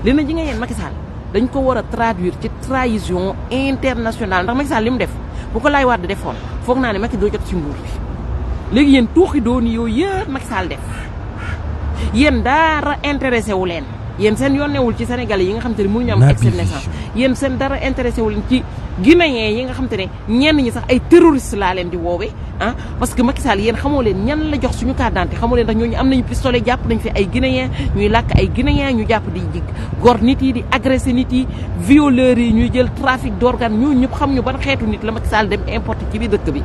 li na ji nga yéen Macky Sall dañ ko war a traduire ci trahison internationale ndax Macky Sall li mu def bu ko Laay Wàdd defoon foog naa ne Macky doo jot ci nguur bi léegi yéen tuuxi doon yooyu yëpp Macky Sall def yéen dara intéressé wu leen yéen seen yoon newul ci sénégalais yi nga xam te ne mënuñu am extrait de naissance yéen seen dara intéressé wu leen ci guinéen yi nga xam te ne ñenn ñi sax ay terroriste laa leen di woowe ah parce que Macky Sall yéen xamoo leen ñan la jox suñu carte d'identité xamoo leen ndax ñooñu am nañu pistolet jàpp nañ fi ay guinéen ñuy làkk ay guinéen ñu jàpp di gor nit yi di agressé nit yi violeurs yi ñuy jël trafic d'organes ñooñu ñëpp xam ñu ban xeetu nit la Macky Sall dem importé ci biir dëkk bi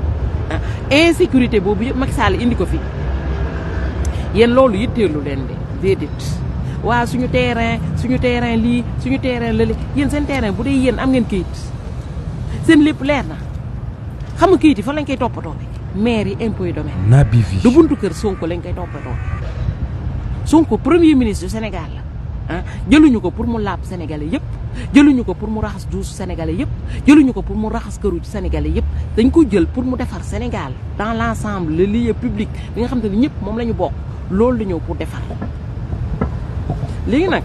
ah insécurité boobu yëpp Macky Sall indi ko fi yéen loolu yitteelu leen de déedéet waaw suñu terrain lii suñu terrain lële yéen seen terrain bu dee yéen am ngeen kayit seen lépp leer na xam nga kayit yi fan lañ koy toppatoo maire yi impôt yi domaine Naby Vision du buntu kër Sonko lañ koy toppatoo Sonko premier ministre du Sénégal la ah jëluñu ko pour mu laab sénégalais yëpp jëluñu ko pour mu raxas duusu sénégalais yëpp jëluñu ko pour mu raxas këru sénégalais yëpp dañ ko jël pour mu defar Sénégal dans l'ensemble le lieu public bi nga xam te ne ñëpp moom la ñu bokk loolu la ñëw pour defar léegi nag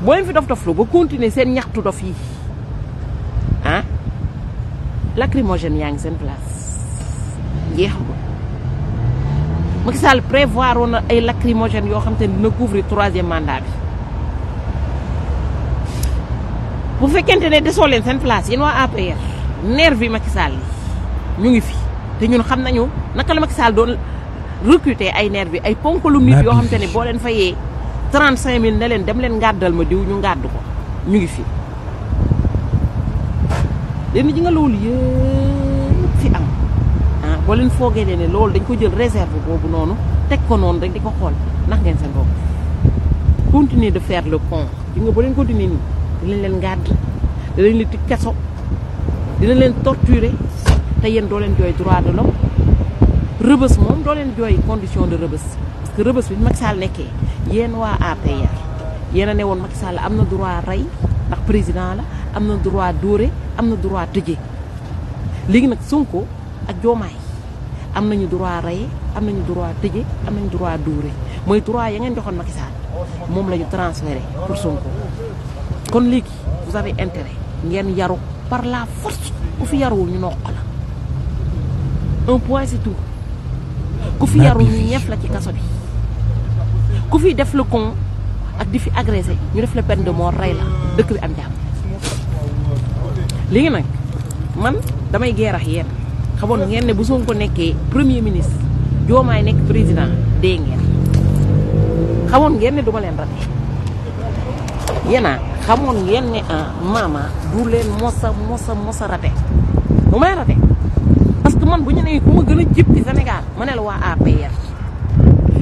boo leen fi dof-doflu ba continuer seen ñaxtu dof yi ah lacrymogène yaa ngi seen place jeexagul Macky Sall prévoir woon na ay lacrymogène yoo xam te ne dina couvrir 3e mandat bi bu fekkente ne desoo leen seen place yéen waa APR nervi Macky Sall yi ñu ngi fi te ñun xam nañu naka la Macky Sall doon recruter ay nervi ay ponkalum nit yoo xam te ne boo leen fayee 35000 ne leen dem leen ngàddal ma diw ñu ngàdd ko ñu ngi fi léegi ji nga loolu yëpp fi am ah boo leen foogee ne loolu dañ ko jël réserve boobu noonu teg ko noonu rek di ko xool ndax ngeen seen bopp continuer de faire le pont ji nga boo leen continuer nii dinañ leen ngàdd dinañ leen tëj kaso dinañ leen torturer te yéen doo leen jooy droit de l'homme rëbës moom doo leen jooy condition de rëbës parce que rëbës bi Macky Sall nekkee yéen waa APR yéen a ne woon Macky Sall am na droit rey ndax président la am na droit dóore am na droit tëjee léegi nag Sonko ak Diomaye am nañu droit rey am nañu droit tëjee am nañu droit dóore mooy droit ya ngeen joxoon Macky Sall moom la ñu transféré pour Sonko kon léegi vous avez intérêt ngeen yaru par la force ku fi yaruwul ñu noq la un point c'est tout ku fi yarul ñu ñeef la ci kaso bi ku fi def le con ak di fi agressé ñu def la peine de mort rey la dëkk bi am jàmm léegi nag man damay geerax yéen xamoon ngeen ne bu Sonko nekkee premier ministre Diomaye nekk président dee ngeen xamoon ngeen ne duma leen rate yéena xamoon ngeen ne mama du leen mosa rate bu may rate parce que man bu ñu nee ku ma gën a jib ci Sénégal ma ne la waa APR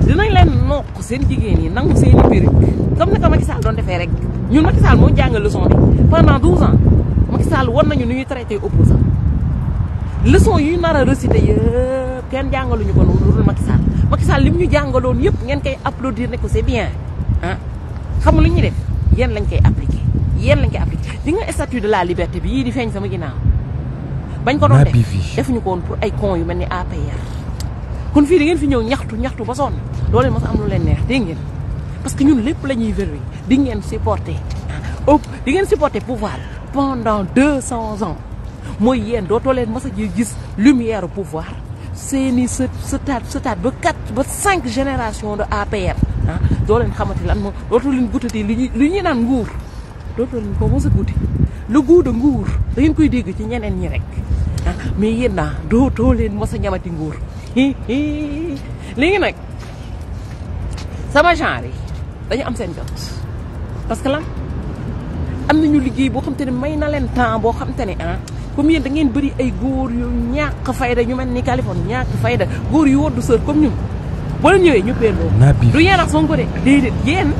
dinañ leen nokk seen jigéen yi nangu seen i perruque comme ni ko Macky Sall doon defee rek ñun Macky Sall moo jàngal leçon bi pendant 12 ans Macky Sall war nañu nu ñuy traité opposant leçon yu ñu nar a récité yëpp kenn jàngaluñu ko noonu lu dul Macky Sall Macky Sall li mu ñu jàngaloon yëpp ngeen koy applaudir ne ko c'est bien ah xam nga lu ñuy def yéen lañ koy appliqué di nga statut de la liberté bi yii di feeñ sama ginnaaw bañ ko doon def defuñu ko woon pour ay con yu mel ni APR kon fii da ngeen fi ñëw ñaxtu ba sonn doo leen mos am lu leen neex dégg ngeen parce que ñun lépp la ñuy verrouiller di ngeen supporter di ngeen supporter pouvoir pendant 200 ans mooy yéen dootoo leen mos a gis lumière pouvoir seeni sëtaat ba 5 générations de APR doo leen xamante lan moom dootoo leen gutati li ñuy naan nguur dootoo leen ko mos a guti le goût de nguur da ngeen koy dégg ci ñeneen ñi rek mais yéen dootoo leen mos a ñamati nguur léegi nag sama genre yi dañu am seen jot parce que lan am nañu liggéey boo xam te ne may na leen temps boo xam te ne comme yéen da ngeen bëri ay góor yu ñàkk fayda ñu mel ni Californie ñàkk fayda góor yu woddu sër comme ñun boo leen ñëwee ñu peeloo du yéen ak Sonko de déedéet yéen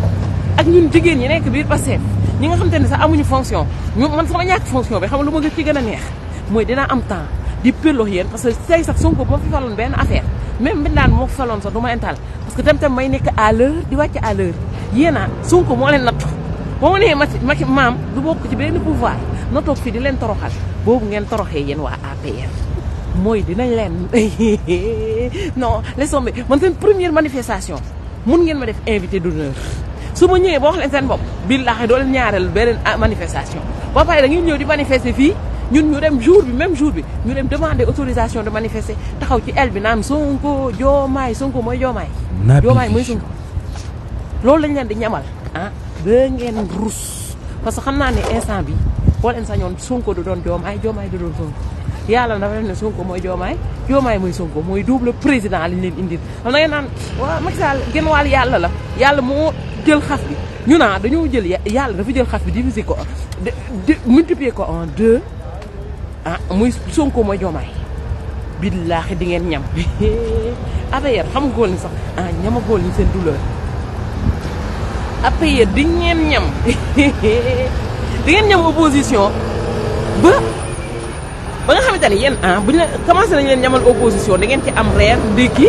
ak ñun jigéen ñi nekk biir Pastef ñi nga xam te ne sax amuñu fonction ñu man sama ñàkk fonction bi xam nga lu ma ci gën a neex mooy dinaa am temps di pello yéen parce que tey sax Sonko moo fi faloon benn affaire même mbindaan moo fi faloon sax du ma intal parce que tam may nekk à l'heure di wàcc à l'heure yéen Sonko moo leen nattu boo ma nee Macky maam du bokk ci benn pouvoir na toog fii di leen toroxal boobu ngeen toroxee yéen waa APR mooy dinañ leen non laisse tomber man seen première manifestation mun ngeen ma def invité d'honneur su ma ñëwee ba wax leen seen bopp billaahi doo leen ñaareel beneen manifestation ba pare da ngeen ñëw di manifester fii ñun ñu dem jour bi même jour bi ñu dem demander autorisation de manifester taxaw ci el bi naan Sonko Diomaye Sonko mooy Diomaye Diomaye mooy Sonko loolu lañ leen di ñamal ah da ngeen rus parce que xam naa ne instant bi boo leen sañoon Sonko du doon Diomaye Diomaye du doon Sonko yàlla dafa def ne Sonko mooy Diomaye Diomaye mooy Sonko mooy double président lañ leen indil xam na ngeen naan waaw Macky Sall genn wàll yàlla la yàlla moo jël xaf bi ñu naa dañoo jël yàlla dafa jël xaf bi diviser ko multiplier ko en 2 ah muy Sonko mooy Diomaye billaahi di ngeen ñam affaire xam nga góor ni sax ah ñama góor ni seen douleur après di ngeen ñam di ngeen ñam opposition ba nga xamante ne yéen ah buñ la commencé nañu leen ñamal opposition da ngeen ci am reer ndékki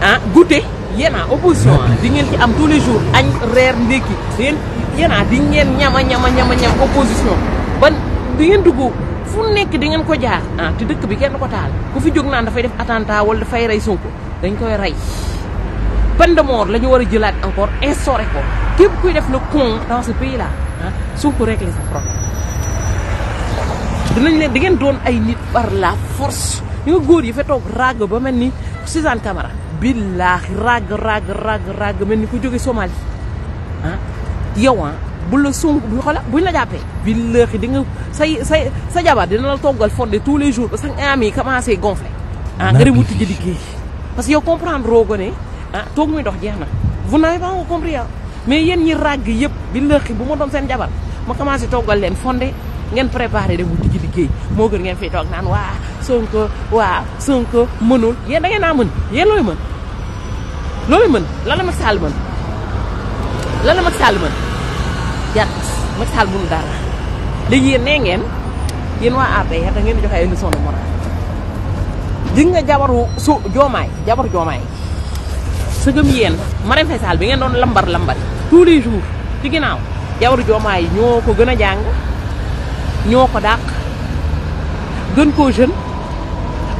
ah goûter yéen ah opposition di ngeen ci am tous les jours añ reer ndékki yéen ah di ngeen ñam opposition ban di ngeen dugg fu nekk di ngeen ko jaar ah te dëkk bi kenn ko taal ku fi jóg naan dafay def attentat wala dafay rey Sonko dañ koy rey peine de mort la ñu war a jëlaat encore instauré ko képp kuy def le con dans ce pays là ah Sonko régler sa problème dinañ leen di ngeen doon ay nit par la force ñu nga góor yi fa toog rag ba mel ni Suzanne Camara billaahi rag mel ni ku jóge Somalie ah yow ah bu la Sonko bu xola buñ la jàppee billaahi di nga sa jabar dina la toggal fondé tous les jours parce que am yi commencé gonfler ah nga dem wuti ji liggéey parce que yow comprendre roogo ne ah toog muy dox jeex na vous n'avez pas compris mais yéen ñi ràgg yëpp billaahi bu ma doon seen jabar ma commencé toggal leen fondé ngeen préparé dem wuti ji liggéey moo gën ngeen fi toog naan waa Sonko mënul yéen da ngeen naa mën yéen looy mën lan la Macky Sall mën lan la Macky Sall mën jàtt Macky Sall mënul dara léegi yéen nee ngeen yéen waa APR da ngeen di joxe ay leçon de morale di nga jabaru Diomaye sëgëm yéen Marème Faye Sall bi ngeen doon lambar tous les jours ci ginnaaw jabaru Diomaye ñoo ko gën a jàng ñoo ko dàq gën koo jeune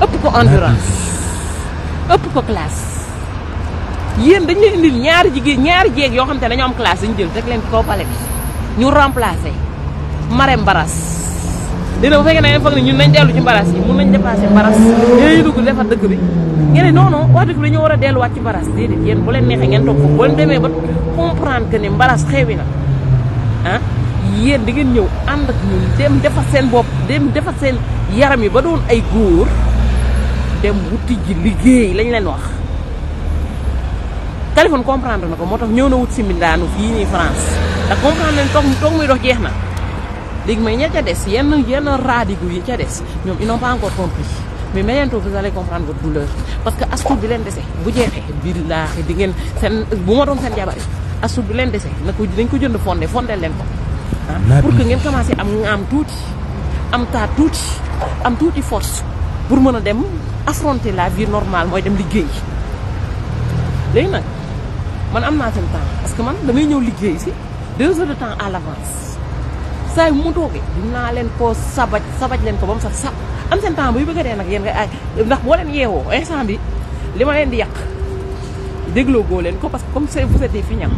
ëpp ko endurance ëpp ko classe yéen dañu leen indil ñaari jeeg yoo xam te dañoo am classe dañu jël teg leen kaw pale bi ñu remplacer Marème Baras dina bu fekkee ne ngeen foog ne ñun nañ dellu ci Baras yi mun nañ dépassé Baras yéen dugg defar dëkk bi ngeen ne non waa dëkk bi dañoo war a delluwaat ci Baras déedéet yéen bu leen neexee ngeen toog foofu boo leen demee ba comprendre que ne Baras xewi na ah yéen di ngeen ñëw ànd ak ñun dem defar seen bopp dem defar seen yaram yi ba doon ay góor dem wuti ji liggéey lañ leen wax. Kaliphone comprendre na ko moo tax ñëw na wut si mbindaanu fii nii France ndax comprendre nañ toog muy dox jeex na léegi may ña ca des yenn radigu yi ca des ñoom ils n'ont pas encore compris mais bientôt vous allez comprendre votre douleur parce que astuut bi leen dese bu jeexee billaahi di ngeen seen bu ma doon seen jabar yi astuut bi leen dese dañ ko jënd fondé leen ko. pour que ngeen commencé am tuuti am taat tuuti am tuuti force pour mën a dem affronter la vie normale mooy dem liggéey léegi nag man am naa seen temps parce que man damay ñëw liggéey si 2 heures de temps à l'avance saa yu mu toogee dinaa leen ko sabaj leen ko ba mu sax sab am seen temps buy bëgg a dee nag yéen nga ay ndax boo leen yeewoo instant bi li ma leen di yàq dégloo goo leen ko parce que comme c'est vous êtes des feignants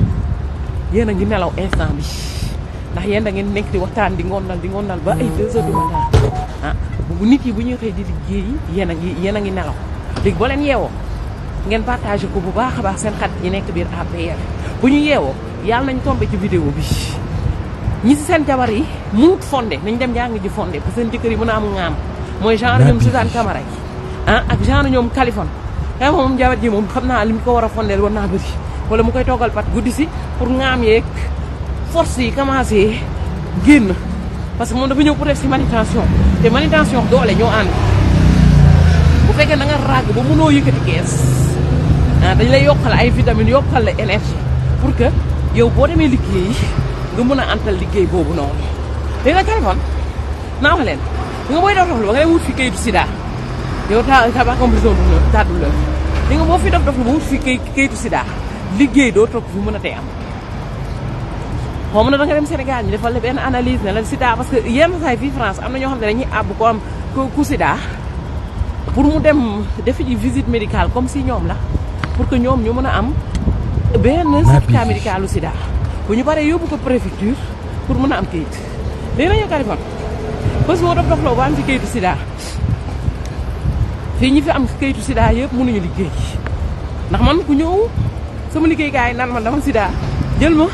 yéen a ngi nelaw instant bi ndax yéen da ngeen nekk di waxtaan di ngondal ba ay 2 heures du matin ah bu nit yi bu ñuy xëy di liggéey yéen a ngi nelaw léegi boo leen yeewoo ngeen partagé ko bu baax a baax seen xarit yi nekk biir APR bu ñu yeewoo yàlla nañ tombé ci vidéo bi ñi si seen jabar yi muut fondé nañ dem jàng ji fondé parce que seen jëkkër yi mën a am ŋaam mooy genre ñoom Suzanne Camara yi ah ak genre ñoom Kaliphone moom jabar ji moom xam naa li mu ko war a fondeel war naa bëri wala mu koy toggal pat guddi si pour ŋaam yeeg force yi commencé génn parce que moom dafa ñëw pour def si manutention te manutention doole ñoo ànd bu fekkee da nga ràgg ba mënoo yëkkati kees ah dañ lay yokkal ay vitamines yokkal la énergie pour que yow boo demee liggéey nga mën a antal liggéey boobu noonu. léegi nag Kaliphone naa wax leen nga booy dof doflu ba nga dem wut fi kayitu sida yow t'as pas compris ta douleur li nga boo fi dof doflu ba wut fi kayitu sida liggéey doo toog fi mën a tey am. xaw ma na da nga dem Sénégal ñu defal la benn analyse ne la sida parce que yenn saa yi fii France am na ñoo xam ne dañuy àbb ko am ku sida pour mu dem defi ji visite médicale comme si ñoom la pour que ñoom ñu mën a am benn certificat médical lu sida bu ñu paree yóbbu ko préfecture pour mën a am kayit léegi nag yow Kaliphone bés boo dof dofloo ba am fi kayitu sida fii ñi fi am kayitu sida yëpp mënuñu liggéey ndax man ku ñëw sama liggéeykaay yi naan man dama sida jël ma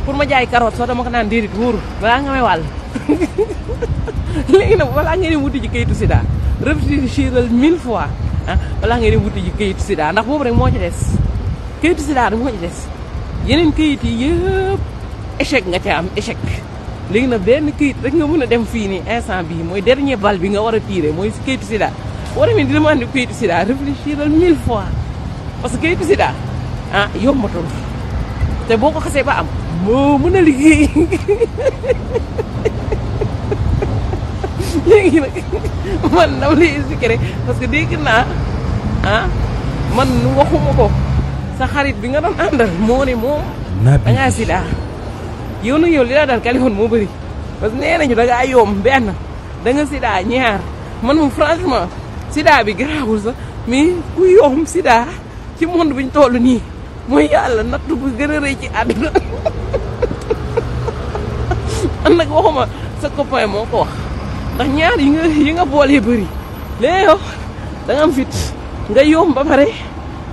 pour ma jaay carotte soo dama ko naan déedéet wóoru balaa nga may wàll léegi nag balaa ngeen di wuti ji kayitu sida réfléchiral 1000 fois ah balaa ngeen di wuti ji kayitu sida ndax boobu rek moo ci des kayitu sida rek moo ci des yeneen kayit yi yëpp échec nga ca am échec léegi nag benn kayit rek nga mën a dem fii nii instant bii mooy dernier bal bi nga war a tiré mooy si kayitu sida boo demee di demande kayitu sida réfléchiral 1000 fois parce que kayitu sida ah yombatul te boo ko xasee ba am moo mën a liggéey léegi nag man dama lay expliquer rek parce que dégg naa ah man waxuma ko sa xarit bi nga doon àndal moo ne moom da ngaa sida yow nag yow li la dal Kaliphone moo bëri parce que nee nañu da ngaa yoom benn da nga sida ñaar man moom franchement sida bi garaawul sax mais ku yoom sida ci monde bi ñu toll nii mooy yàlla natt bu gën a rëy ci àdduna an nag waxuma sa copain moo ko wax ndax ñaar yi nga boolee bëri léegi yow da nga am fit nga yoom ba pare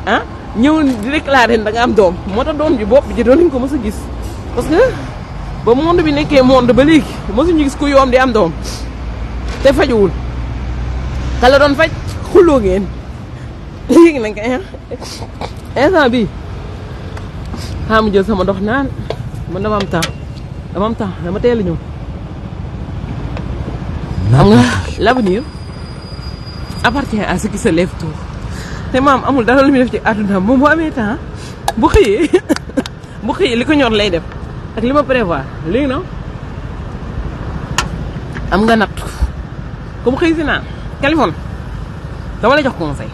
ah ñëw di déclaré da nga am doom moo tax doom ji bopp ji doon nañ ko mës a gis parce que ba monde bi nekkee monde ba léegi mësuñu gis ku yoom di am doom te fajuwul ka la doon faj xulloo ngeen léegi nag instant bi xaamu jël sama dox naan man dama am temps dama teel a ñëw xam nga l'avenir appartient à ceux qui se lèvent tôt te maam amul dara lu muy def ci àdduna moom bu amee temps bu xëyee li ko ñor lay def ak li ma prévoir léegi nag am nga natt comme xëy si naan Kaliphone dama lay jox conseil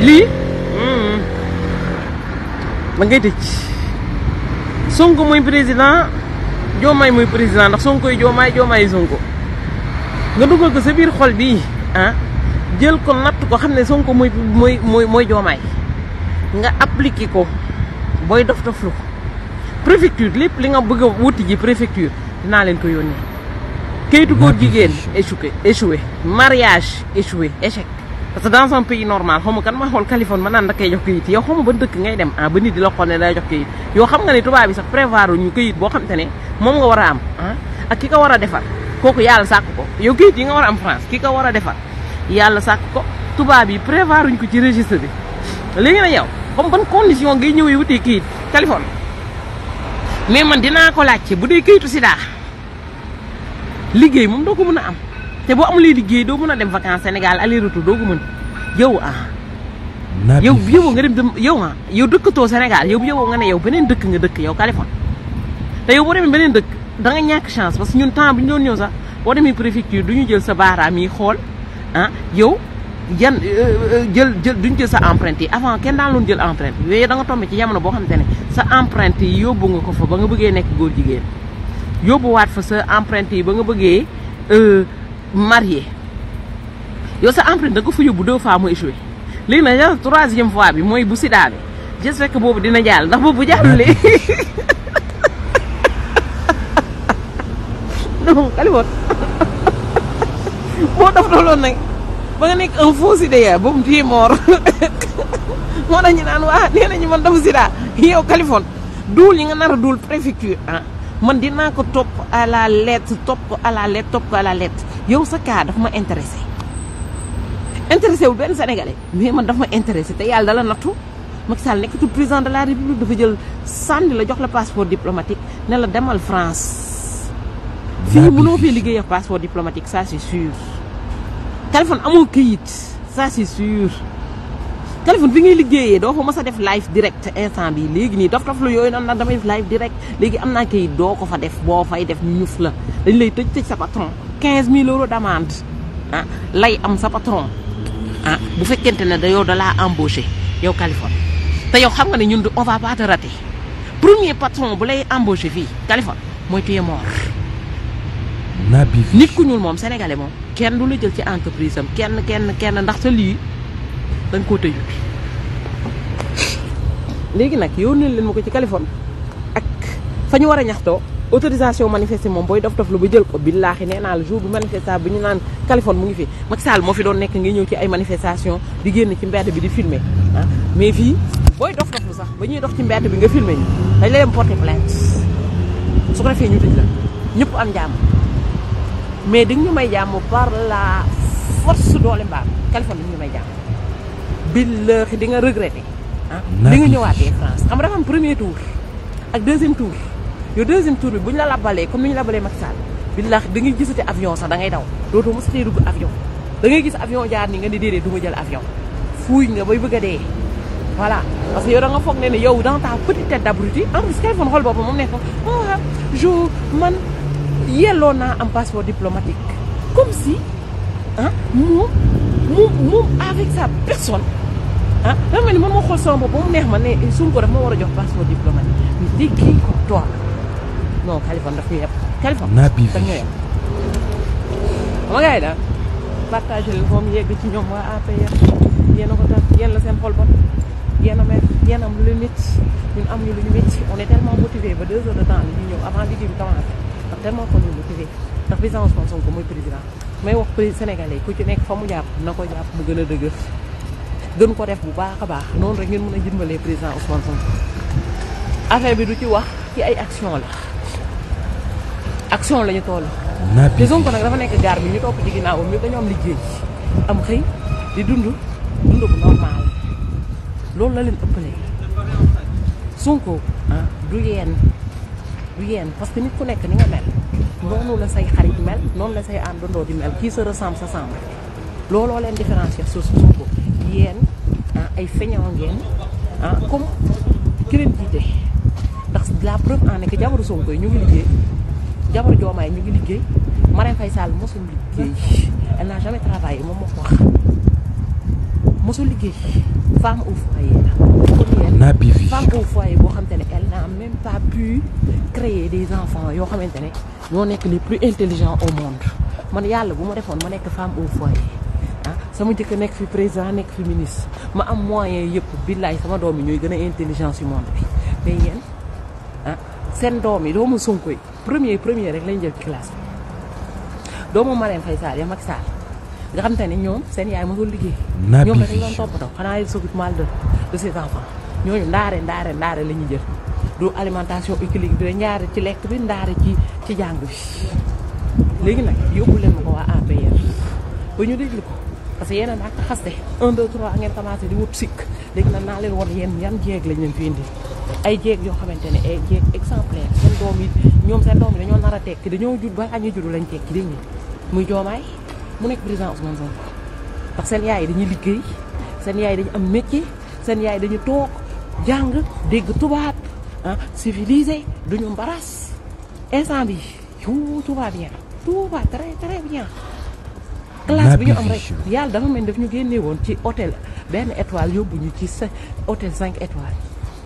lii da ngay tëj Sonko mooy président Diomaye mooy président ndax Sonko yi Diomaye Sonko nga dugal ko sa biir xol bii ah jël ko natt ko xam ne Sonko mooy Diomaye nga appliqué ko booy dof doflu ko préfecture lépp li nga bëgg a wuti ji préfecture dinaa leen ko yónnee kayitu góor jigéen échoué mariage échoué échec parce que dans un pays normal xaw ma kan ma xool Kaliphone ma naan da koy jox kayit yow xaw ma ba dëkk ngay dem ah ba nit di la xool ne day jox kayit yow xam nga ne tubaab bi sax prévoir ñu kayit boo xam te ne moom nga war a am ah ak ki ko war a defar kooku yàlla sàkk ko yow kayit yi nga war a am France ki ko war a defar yàlla sàkk ko tubaab yi prévoir uñ ko ci registre bi léegi nag yow comme ban condition ngay ñëwee wutee kayit Kaliphone mais man dinaa ko laajte bu dee kayitu sida liggéey moom doo ko mën a am te boo amulee liggéey doo mën a dem vacances Sénégal aller retour doo ko mën yow yow nga dem yow dëkkatoo Sénégal yow nga ne yow beneen dëkk nga dëkk yow Kaliphone te yow boo demee beneen dëkk da nga ñàkk chance parce que ñun temps bi ñu doon ñëw sax boo demee préfecture du ñu jël sa baaraam yi xool ah yow jël duñ jël sa empreinte yi avant kenn daan loon jël empreinte yooyu da nga tombé ci jamono boo xamante ne sa empreinte yi yóbbu nga ko fa ba nga bëggee nekk góor jigéen yóbbuwaat fa sa empreinte yi ba nga bëggee marié yow sa empreinte da nga ko fa yóbbu 2 fois mu échoué léegi nag yow 3e fois bi mooy bu sida bi j'espère que boobu dina jàll ndax boobu bu jàllulee non Kaliphone boo daf looloon nag ba nga nekk un faux sidéen boobu tu es mort moo tax ñu naan waa nee nañu man dafa sida yow Kaliphone duul yi nga nar a duul préfecture ah man dinaa ko topp à la lettre topp ko à la lettre yow sa cas dafa ma intéressé wul benn sénégalais mais man dafa ma intéressé te yàlla dala nattu Macky Sall nekkatul président de la république dafa jël sànni la jox la passeport diplomatique ne la demal France fii mënoo fee liggéey ak passeport diplomatique ça c'est sûr Kaliphone amoo këyit ça c'est sûr Kaliphone fi ngay liggéeyee doo fa mës a def live direct instant bi léegi nii dof la yooyu noonu nag damay def live direct léegi am naa këyit doo ko fa def boo fay def ñuf la dañ lay tëj sa patron 15 000 € d'amende ah lay am sa patron ah bu fekkente ne da yow da laa embauché yow Kaliphone te yow xam nga ne ñun on va pas te rater premier patron bu lay embauché fii Kaliphone mooy tu es mort nit ku ñuul moom sénégalais moom kenn du la jël ci entreprise am kenn ndax sa lii dañ koo tëjut léegi nag yónnee leen ma ko ci Kaliphone fa ñu war a ñaxtoo autorisation manifester moom booy dof lu ba jël ko billaahi nee naa la jour bu manifestation bi ñu naan Californie mu ngi fi Macky Sall moo fi doon nekk ngi ñëw ci ay manifestation di génn ci mbedd bi di filmer mais fii booy dof lu sax ba ñuy dox ci mbedd bi nga filmer ñu dañ lay dem porter plainte su ko defee ñu tëj la ñëpp am jàmm mais di ñu may jàmm par la force doole mbaam Californie di ñu may jàmm billaahi di nga regretter di nga ñëwaatee France xam nga dafa am premier tour ak deuxième tour yow deuxième tour bi bu ñu la labalee comme ni ñu labalee Macky Sall billaahi da ngay gisati avion sax da ngay daw dootoo mosatee dugg avion da ngay gis avion jaar ni nga ni déedéet du ma jël avion fuuy nga bay bëgg a dee voilà parce que yow da nga foog ne yow dans ta petite tête d'abruti en plus Californie xool boppam moom nekk man yelloo naa am passeport diplomatique comme si moom avec sa personne dama mel ni man moo xool sama bopp ba mu neex ma ne Sonko daf ma war a jox passeport diplomatique mais di kii ko toi non Californie daf ñu yeb Californie daf ñu yeb xam nga gars yi daal partagé leen moom yegg ci ñoom waa APR yéen a ko tax yéen la seen xol bon yéen a mer yéen am lu leen métti ñun am ñu lu ñu métti on est tellement motivé ba 2 heures de temps li ñu ñëw avant liggéey bi commencé ndax tellement qu'on est motivé ndax président Ousmane Sonko mooy président may wax Sénégalais ku ci nekk fa mu jàpp na ko jàpp mu gën a dëgër gën ko def bu baax a baax noonu rek ngeen mën a jëmbalee président Ousmane Sonko affaire bi du ci wax ci ay action la action la ñu toll te Sonko nag dafa nekk gaar bi ñu topp ci ginnaawam ñu dañoo am liggéey am xëy di dund bu normal loolu la leen ëppalee Sonko du yeen parce que nit ku nekk ni nga mel noonu la say xarit mel noonu la say àndandoo di mel kii se ressemble sa semble looloo leen différencier su Sonko yéen ay feñoo ngeen comme ki leen jiite ndax la preuve en est que jabaru Sonko yi ñu ngi liggéey jabaru Diomaye ñu ngi liggéey Marème Faye Sall mosul liggéey elle n'a jamais travaillé moom moo ko wax mosul liggéey femme au foyer la femme au foyer boo xamante ne elle n'a même pas pu créer des enfants yoo xamante ne ñoo nekk les plus intelligents au monde man yàlla bu ma defoon ma nekk femme au foyer sama jëkk nekk fi président nekk fi ministre ma am moyen yëpp billaay sama doom yi ñooy gën a intelligence yu monde bi mais yéen seen doom yi doomu Sonko yi premier rek lañ jël ci classe bi doomu Marème Faye Sall ya Macky Sall nga xam te ne ñoom seen yaay mosul liggéey ñoom rek lañ doon toppatoo xanaa il s'occupe mal de ses enfants ñooñu ndaare la ñuy jël du alimentation équilibrée ñaare ci lekk bi ndaare ci jàng bi léegi nag yóbbu leen ma ko waa APR ba ñu déglu ko parce que yéen a naag xaste 1 2 3 ngeen commencé di wut sikk léegi nag naa leen war yéen yan jéeg lañ leen fi indi ay jéeg yoo xamante ne ay jéeg exemplaire seen doom yi dañoo nar a tekki dañoo judd ba ñu judd lañ tekki dégg nga muy Diomaye mu nekk président Ousmane Sonko ndax seen yaay yi dañuy liggéey seen yaay dañu am métier seen yaay dañu toog jàng dégg tubaab civilisé duñu mbaras instant bi tout va bien tout va très très bien classe bi ñu am rek yàlla dafa mel ni daf ñu génne woon ci hôtel benn étoile yóbbu ñu ci hôtel 5 étoiles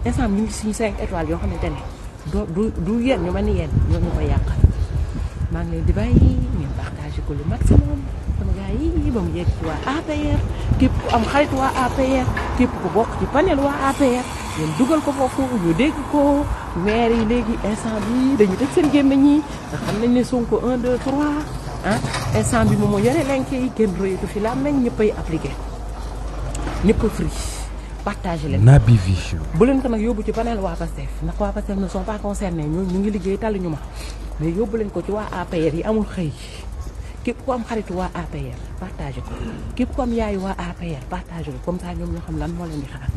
instant bi ñu ngi suñu 5 étoiles yoo xamante ne du yéen ñu mel ni yéen ñoo ñu koy yàqal maa ngi leen di bàyyi ngeen partagé ko le maximum sama gars yi ba mu yegg ci waa APR képp ku am xarit waa APR képp ku bokk ci panel waa APR ngeen dugal ko foofu ñu dégg ko maire yi léegi instant bi dañu tëj seen gémmiñ ñi nga xam nañ ne Sonko 1 2 3 instant bi moom moo yore lenke yi kenn royetu fi la meñ ñëppay appliqué ñëpp a free partagé leen Naby Vision bu leen ko nag yóbbu ci panel waa Pastef ndax waa Pastef ne sont pas concernés ñu ngi liggéey taluñu ma mais yóbbu leen ko ci waa APR yi amul xëy képp ku am xaritu waa APR partagé ko képp ku am yaayu waa APR partagé ko comme ça ñoom ñoo xam lan moo leen di xaar